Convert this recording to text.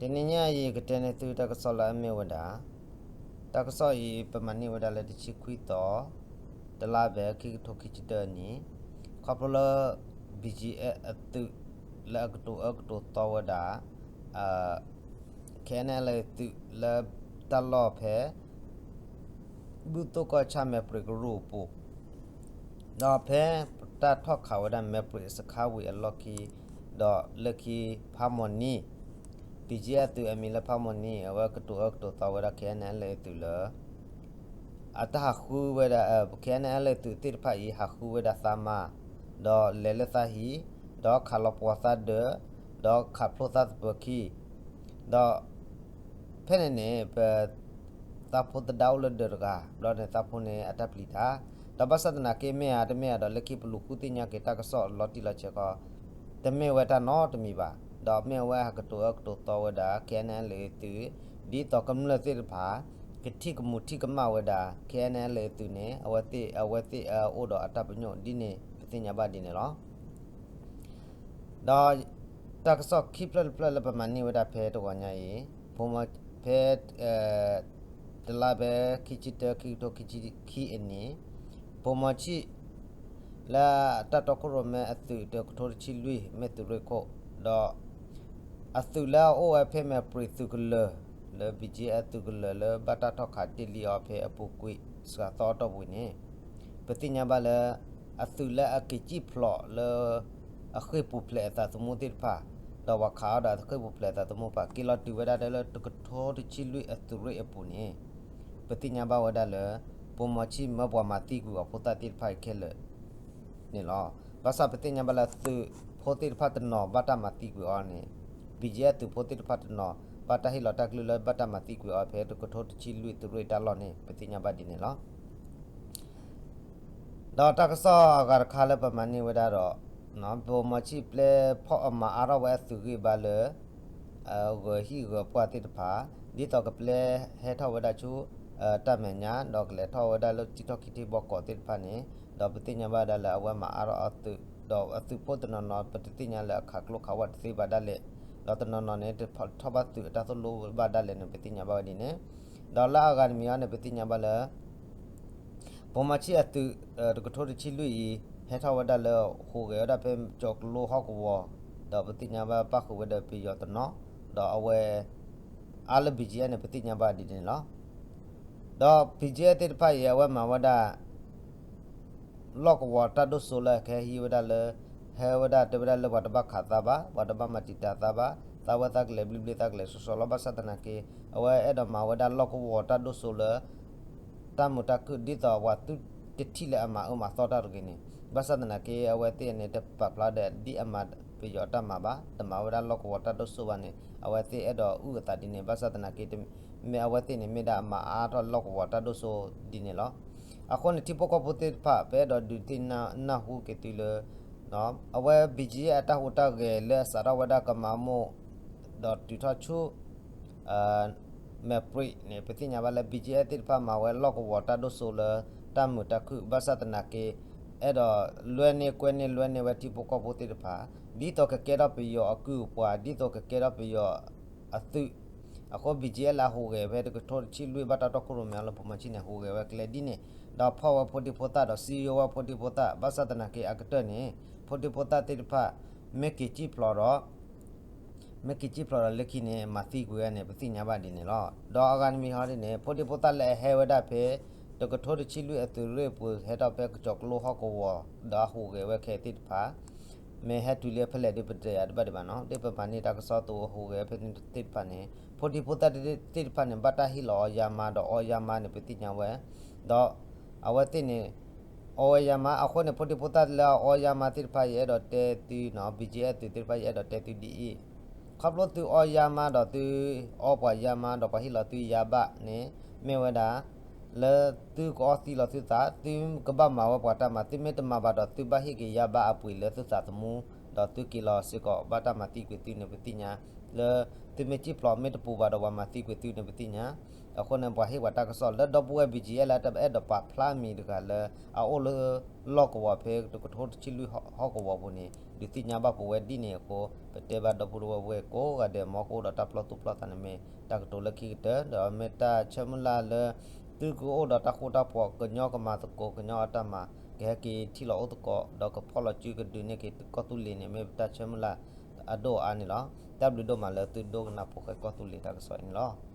တနံၤညါအံၤ ယကတဲန့ၢ်သုတၢ်ကစီၣ်လၢအမ့ၢ်ဝဲဒၣ်, တၢ်ကစီၣ်အံၤ ပမၤန့ၢ်ဝဲဒၣ်လၢတဆံခွံသီ, တလါဘဲ ခံကထိခံဆံတၢနံၣ်, ခီဖျိလၢ ဘီၣ်ကၠံၣ်အဲၣ် အသုးလၢအကတိၤအၢကတိၤသီဝဲဒၣ် ခဲအံၤန့ၣ် အသုးလၢတၢ်လီၢ်ဖဲ ဘူၣ်သိကီၢ်ဆၣ် မဲာ်ပြံးကရူၢ်အပူၤ, ဒီးဖဲတၢ်ထီၣ်ခးဝဲဒၣ် မဲာ်ပြံးစခါဝံၤအလီၢ်ခံ, ဒီးလၢခံ ဖးမီၢ်နံၤ, ဘီၣ်ကၠံၣ်အဲၣ် အသုးအမံၤလၢဖးမီၢ်နံၤ အဝဲကတိၤအၢကတိၤသီဝဲဒၣ် ခဲအံၤန့ၣ် အသုးလၢ အတၢ်ဟးဃုဝဲဒၣ် ခဲအံၤန့ၣ် အသုးသ့ၣ်တဖၣ်အံၤ ဟးဃုဝဲဒၣ်သးမၤ, ဒီးလဲၤလၢသးဟံၣ်, ဒီးခးလီၤပှီၤသးဒၢး, ဒီးခးဖျိသးသပၢၤခံ, ဒီး ဖဲန့ၣ်န့ၣ် ပ သးဖိသဒါအိၣ်လၢဒၢးတဂၤ, ဘျီန့ၣ်သးဖိန့ၣ်အတၢ်ပျံၤတၢ်, ဒီးဘၣ်ဆၣ်သနာ်က့ မ့ၢ်ဧါတမ့ၢ်ဧါဒီး လၢခံပလူၤဃုသ့ၣ်ညါက့ၤတၢ်ကစီၣ်လီၤတံၢ်လီၤဆဲးခီ, တမ့ၢ်ဝဲတၢ်နီတမံၤဘၣ်, ဒီးမ့ၢ်အဝဲဟးကတိၤအၢကတိၤသီဝဲဒၣ် ခဲအံၤန့ၣ် အသုး, ဒ်သိးကမျၢၢ်သ့ၣ်တဖၣ် ကထံၣ်ကမူးထံၣ်ကမၣ်ဝဲဒၣ် ခဲအံၤန့ၣ် အသုးန့ၣ် အဝဲသ့ၣ် အဝဲသ့ၣ်အအိၣ်ဒီးအတၢ်ပညိၣ်ဒ်န့ၣ် ပသ့ၣ်ညါဘၣ်ဒ်န့ၣ်လီၤ. ဒီးတၢ်ကစီၣ်ခံဖျၢၣ်တဖျၢၣ်လၢပမၤန့ၢ်ဝဲဒၣ်ဖဲတဂီၤညါအံၤ, ဖဲ တလါဖဲ ခံဆံတၢ ခံကထိခံဆံခံအနံၣ်, ပိာ်မီၤဆံၣ် လၢတၢ်တီခိၣ်ရိၣ်မဲအသုး တကထိတဆံလွံၢ် မ့ၢ်သုးရ့ၣ်ခိၣ်, ဒီး အသုးလၢအအိၣ်ဝဲဖဲမဲာ်ပြံးသုးကလၢၤ လၢ ဘီၣ်ကၠံၣ်အဲၣ် သုးကလၢၤလၢဘၣ်တၢ်ထီၣ်ခးတ့ၢ်လံအီၤဖဲအပူၤကွံာ် စှၤသီအတီၢ်ပူၤန့ၣ်, ပသ့ၣ်ညါဘၣ်လၢ အသုးလၢအက့ၤစံၣ်ဖျိးလၢ အဃ့ၢ်ပူၤဖျဲးအသးသမူသ့ၣ်တဖၣ်, ဒီးပှၤခးအီၤဒီးအဃ့ၢ်ပူၤဖျဲးအသးသမူတဖၣ် က့ၤလီၤတုၤဝဲဒၣ်လၢတကထိတဆံလွံၢ်အသုးရ့ၣ်အပူၤန့ၣ်, ပသ့ၣ်ညါဘၣ်ဝဲဒၣ်လၢ ပိာ်မီၤဆံၣ်မၢပှၤမၤသံကွံာ်အီၤဖိသၣ်သ့ၣ်တဖၣ်အံၤခဲလၢာ်န့ၣ်လီၤ. ဘၣ်ဆၣ်ပသ့ၣ်ညါဘၣ်လၢသုးဖိသ့ၣ်တဖၣ်တနီၤဘၣ်တၢ်မၤသံကွံာ်အီၤန့ၣ်, ဘီၣ်ကၠံၣ်အဲၣ် သုးဖိသ့ၣ်တဖၣ်တနီၤ ဘၣ်တၢ်ဟ့ၣ်လီၤတၢ်ကလုၢ်လၢဘၣ်တၢ်မၤသံကွံာ်အီၤဖဲတကထိတဆံလွံၢ်သုးရ့ၣ်တၢ်လီၢ်န့ၣ် ပသ့ၣ်ညါဘၣ်ဒ်န့ၣ်လီၤ. ဒီးတၢ်ကစီၣ်အဂၤတခါလၢပမၤန့ၢ်ဝဲဒၣ်ဒီး ပိာ်မီၤဆံၣ်ပျဲဖီၣ်အမၤအါထီၣ်ဝဲအသုးဂံၢ်ဘါလၢ ဂၢၤဟံၣ်ဂၢၤပှၢ်သ့ၣ်တဖၣ်, ဒ်သိးကပျဲဟဲထီၣ်ဝဲဒၣ်ဆူ တၢ်မဲာ်ညါ ဒီးကလဲၤထီၣ်ဝဲဒၣ်လၢထံထီၣ်ခံထံဘီကီးသ့ၣ်တဖၣ်န့ၣ်, ဒီးပသ့ၣ်ညါဘၣ်ဒၣ်လၢအဝဲမၤအါထီၣ်အသုး, ဒီးအသုးဖိတနီၤနီၤ ပတသ့ၣ်ညါလၢအခးကျိခးဝးတသ့ဘၣ်ဒၣ်လဲာ်, ဒီးတနီၤနီၤန့ၣ် တထီၣ်ဘၣ်သုးအတၢ်သိၣ်လိဘၣ်ဒၣ်လဲာ်န့ၣ် ပသ့ၣ်ညါဘၣ်ဝဲဒ်န့ၣ်, ဒီးလၢအဂၤတမံၤအံၤန့ၣ် ပသ့ၣ်ညါဘၣ်လၢ ပိာ်မီၤဆံၣ်အသုး တကထိတဆံလွံၢ်အံၤ ဟဲထီၣ်ဝဲဒၣ်လၢ ဟူးဂဲၤဝဲဒၣ်ဖဲကၠီၤကလိဟီၣ်ကဝီၤ, ဒီးပသ့ၣ်ညါဘၣ်ပၣ်ဃုာ်ဝဲဒီးပယီၤတနီၤ, ဒီးအဝဲ အါလၢ ဘီၣ်ကၠံၣ်အဲၣ် န့ၣ် ပသ့ၣ်ညါဘၣ်ဒ်န့ၣ်လီၤ. ဒီး ဘီၣ်ကၠံၣ်အဲၣ် သ့ၣ်တဖၣ်အံၤ အဝဲမၤဝဲဒၣ် လီၢ်ကဝီၤတၢ်ဒိၣ်စိလၢအကဟဲဟံးဝဲဒၣ်လၢ ဟဲဝဲဒၣ်တဲဝဲဒၣ်လၢပှၤတဘၣ်ခးသးဘၣ်, ပှၤတဘၣ်မၤတံာ်တာ်သးဘၣ်, သးဝဲသးကလဲၤဘျ့ဘျ့သးကလဲၤစီစီလီၤ. ဘၣ်ဆၣ်သနာ်က့ အဝဲအဲၣ်ဒိးမၤဝဲဒၣ်လီၢ်ကဝီၤတၢ်ဒိၣ်စိလၢ တၢ်မုာ်တၢ်ခုၣ်ဒ်သိးပှၤသုတထံၣ်လၢအမၤအၢမၤသီတၢ်တဂ့ၤန့ၣ်, ဘၣ်ဆၣ်သနာ်က့ အဝဲသ့ၣ်န့ၣ် တပာ်ဖျါဒီးဒ်အမၤပယီၤအတၢ်မၤဘၣ်, တမၤဝဲဒၣ်လီၢ်ကဝီၤတၢ်ဒိၣ်စိဘၣ်န့ၣ် အဝဲသ့ၣ်အဲၣ်ဒိးအုၣ်အသးဒ်န့ၣ်, ဘၣ်ဆၣ်သနာ်က့ မ့ၢ်အဝဲသ့ၣ်န့ၣ် မ့ၢ်ဒၣ်အမၤအါထီၣ်လီၢ်ကဝီၤတၢ်ဒိၣ်စိဒ်န့ၣ်လီၤ. အဃိန့ၣ် ထံဖိကီၢ်ဖိသ့ၣ်တဖၣ် ပအဲၣ်ဒိးဒုးသ့ၣ်နၢ်ဟူက့ၤသုလၢ အဝဲ ဘီၣ်ကၠံၣ်အဲၣ် အတၢ်ဟူးတၢ်ဂဲၤလၢအစးထီၣ်ဝဲဒၣ်ကမၤမိၢ် ဒီးတုၤထီၣ်ဆူ မဲာ်ပြံးန့ၣ် ပသ့ၣ်ညါဘၣ်လၢ ဘီၣ်ကၠံၣ်အဲၣ် သ့ၣ်တဖၣ်မၤဝဲလီၢ်ကဝီၤတၢ်ဒိၣ်စိလၢ တၢ်မုာ်တၢ်ခုၣ် ဘၣ်ဆၣ်သနာ်က့ အဲၣ်ဒိးလွဲန့ၢ်ကွဲန့ၢ်လွဲန့ၢ်ဝဲထံဖိကီၢ်ဖိသ့ၣ်တဖၣ် ဒ်သိးကကဲထီၣ်ပယီၤအကုၢ်အပှၤ ဒ်သိးကကဲထီၣ်ပယီၤအသုး အဃိ ဘီၣ်ကၠံၣ်အဲၣ် လၢအဟူးဂဲၤဖဲတကထိတဆံလွံၢ် ဘၣ်တၢ်တီခိၣ်ရိၣ်မဲအီၤလၢ ပိာ်မီၤဆံၣ်န့ၣ် ဟူးဂဲၤဝဲကျဲဒ်န့ၣ် ဒီးဖီၣ်ဝဲဖိဒံဖိသၣ်ဒီးစံယိဝဲဖိဒံဖိသၣ် ဘၣ်ဆၣ်သနာ်က့အကတၢၢ်န့ၣ် ဖိဒံဖိသၣ်သ့ၣ်တဖၣ် မ့ၢ်က့ၤစံၣ်ဖျိးဒီး မ့ၢ်က့ၤစံၣ်ဖျိးဒီးလၢခံန့ၣ် မၤသံကွံာ်ဝဲန့ၣ် ပသ့ၣ်ညါဘၣ်ဒ်န့ၣ်လီၤ. ဒီးအဂၤတမံၤဟီဒ်န့ၣ် ဖိဒံဖိသၣ်လၢအဟဲဝဲဒၣ်ဖဲ တကထိတဆံလွံၢ်အသုးရ့ၣ်အပူၤ ဟဲထီၣ်ဖဲကစီၣ်ကျိဟီၣ်ကဝီၤ ဒီးအဟူးဂဲၤဝဲခဲသ့ၣ်တဖၣ် မ့ၢ်ဟဲတုၤလၢဖဲလဲၣ်ဒီး ပတယၤတဘၣ်ဒံးဘၣ်နီၤ ဒ်ပမၤန့ၢ်တၢ်ကစီၣ်အသိးအဟူးဂဲၤဖဲသ့ၣ်တဖၣ်န့ၣ် ဖိဒံဖိသၣ်သ့ၣ်တဖၣ်န့ၣ် ဘၣ်တၢ်ဟ့ၣ်လီၤအီၤယါမါဒီးအီယါမါန့ၣ် ပသ့ၣ်ညါဝဲ ဒီး အဝဲသ့ၣ်န့ၣ် အီဝဲယါမါ အဃိန့ၣ် ဖိဒံဖိသၣ်လၢအအီယါမါသ့ၣ်တဖၣ် ယအဲၣ်ဒိးတဲသုနီၤ ဘီၣ်ကၠံၣ်အဲၣ် သုးသ့ၣ်တဖၣ် ယအဲၣ်ဒိးတဲသုဒ်အံၤ, ခီဖျိသုအီယါမါဒီးသုအီပှၤယါမါဒီးပှၤဟ့ၣ်လီၤသုယါဘၣ်န့ၣ် မ့ၢ်ဝဲဒၣ် လၢသုကအီသံလီၤသုသး သုကဘၣ်မၤဝဲပှၤတၢ်မၤ သုမ့ၢ်တမၤဘၣ်ဒီး သုဘၣ်ဟ့ၣ်က့ၤယါဘၣ်အပှ့ၤလၢသုသးသမူ ဒီးသုက့ၤလီၤစ့ၢ်ကီး ဘၣ်တၢ်မၤသံကွံာ်သုန့ၣ် ပသ့ၣ်ညါ လၢ သုမ့ၢ်စံၣ်ဖျိးမ့ၢ်တပူၤဘၣ်ဒီး ပှၤမၤသံကွံာ်သုန့ၣ် ပသ့ၣ်ညါ အဃိန့ၣ် ပှၤဟ့ၣ်ပှၤတၢ်ကစီၣ်လၢဒီပုၢ်ဝဲၢ် ဘံၣ်ကၠံၣ်အဲၣ် လၢတအဲၣ်ဒိးပာ်ဖျါမံၤတဂၤလၢ အအိၣ်လၢလီၢ်ကဝီၤဖဲတကထိတဆံလွံၢ်ဟီၣ်ကဝီၤပူၤန့ၣ် ဒုးသ့ၣ်ညါဘၣ်ပဝဲဒ်န့ၣ်အဃိ ပတဲဘၣ်ဒီပုၢ်ဝဲၢ်ကိးဂၤဒဲး မ်ကအိၣ်ဒီးတၢ်ပလီၢ်သူၣ်ပလီၢ်သးန့ၣ်မ့ၢ်တၢ်ကတိၤလၢခံကတၢၢ် ဒီးမ့ၢ်တၢ်ဆၢမုၢ်လၢ်လၢ သုကအိၣ်ဒီးတၢ်ဃူတၢ်ဖိး ကညီကမၤသကိး ကညီအတၢ်မၤ ကဟဲက့ၤထံၣ်လိာ်အိၣ်သကိး ဒီးကဖီၣ်လိာ်စုကဒုးန့ၢ်က့ၤကီၢ်သူလ့ၤန့ၣ် မ့ၢ်ပတၢ်ဆၢမုၢ်လၢ်အဒိၣ်အါန့ၣ်လီၤ. တၢ်ဘျုးဒိၣ်မးလၢသုဒိကနၣ်ဖိဃဲကီၢ်သူလ့ၤတၢ်ကစီၣ်အံၤန့ၣ်လီၤ.